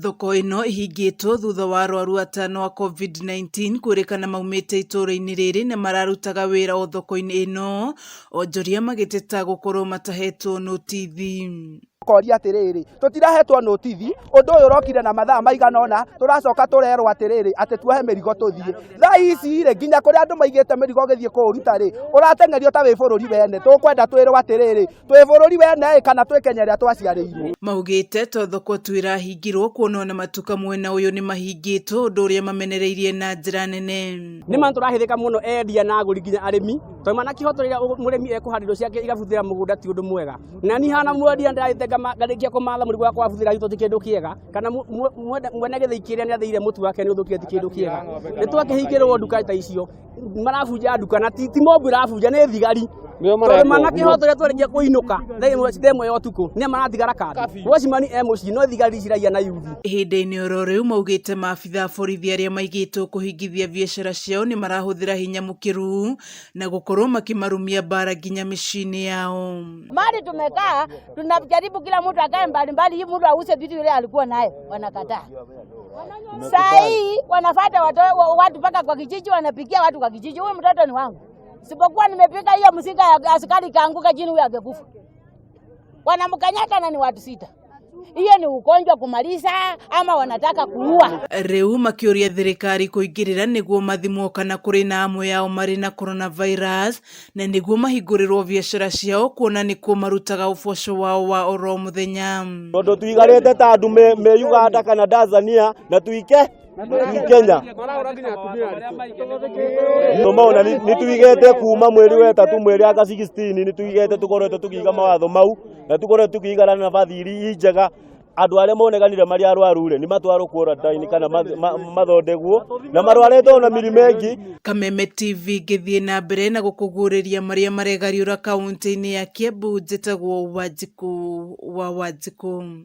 Thoko ĩno ĩhingĩtwo thutha wa arwaru atano a COVID-19 kwĩrĩkana maumĩte itũũra-inĩ rĩrĩ na mararutaga wĩra o thoko-inĩ ĩno, onjoria magĩteta gũkorwo matahetwo notithi. Koria atiriri, tutirahetwo notithi. Undu uyu urokire na mathaa maigana ona turacoka turerwo atiriri ati tuohe mirigo tuthie. Thaa ici ri, nginya kuria andu maigite mirigo githie kuuruta ri, urateng'erio ta wi bururi wene. Tukwenda twirwo atiriri, twi bururi wene kana twi Kenya ĩrĩa twaciarĩirwo? Maugĩte to thoko tu ĩrahingirwo, kuona ona matuka mwena ũyũ nĩ mahingĩtwo, ũndũ ũrĩa mamenereirie na njĩra nene. Nĩ ma tũrahĩthĩka mũno, endia na agũri nginya arĩmi, tondũ mana kĩhoto rĩrĩa mũrĩmi ekũhanda indo ciake igabuthĩra mũgũnda ti ũndũ mwega. Na niĩ hana mwendia ndĩrathiĩte ngarĩkia kũmatha mũrigo wakwa wabuthĩra gĩto ti kĩndũ kĩega, kana mwene gĩthĩi kĩrĩa nĩ athĩire mũtu wake nĩ ũthũkire ti kĩndũ kĩega. Nĩ twakĩhingĩrwo nduka ta icio, marabunja nduka na ti mobu ĩrabunja, nĩ thigari. Tondũ mana kĩhoto rĩrĩa twarĩkia kũinũka thaa 1 ya ũtukũ nĩ maratigara kambi, watchman e mũciĩ no thigari ciraia na yuthi. Ihinda-inĩ oro rĩu, maugĩte maabitha a borithi arĩa maigĩtwo kũhingithia biacara ciao nĩ marahũthĩra hinya mũkĩru na gũkorwo makĩmarumia mbara nginya mĩciĩ-inĩ yao. Mali tumekaa tunajaribu kila mtu akae mbali mbali, hii mtu auze vitu ile alikuwa nayo, wanakataa. Saa hii wanafuata watu mpaka kwa kijiji, wanapigia watu kwa kijiji, huyu mtoto ni wangu. Sipokuwa nimepika hiyo mzinga ya askari ikaanguka chini, huyu angekufa. Wanamkanyaka na ni watu sita. Hiyo ni ugonjwa kumaliza ama wanataka kuua? Rĩu makĩũria thirikari kũingĩrĩra nĩguo mathimwo kana kũrĩ na amwe yao marĩ na coronavirus na nĩguo mahingũrĩrwo biacara ciao, kuona nĩkuo marutaga ũboco wao wa oro mũthenya. Tondu tuigarite ta andu me Uganda kana Tanzania na tuike twi Kenya tumaona nĩ tuigĩte kuma mweri wa ĩtatũ, mweri anga 16, nĩ tuigĩte, tukoretwo tukiiga mawatho mau na tukoretwo tukiigana na bathiri njega. Andũ arĩa monekanire marĩ arwaru rĩ, nĩ matwarwo quarantine kana mathondekwo na marwarĩte ona mĩrimũ ĩngĩ. Kameme TV ngĩthiĩ na mbere na gũkũguũrĩria marĩa maregariũra kaunti-inĩ ya Kiambu, njĩtagwo Wanjikũ wa Wanjikũ.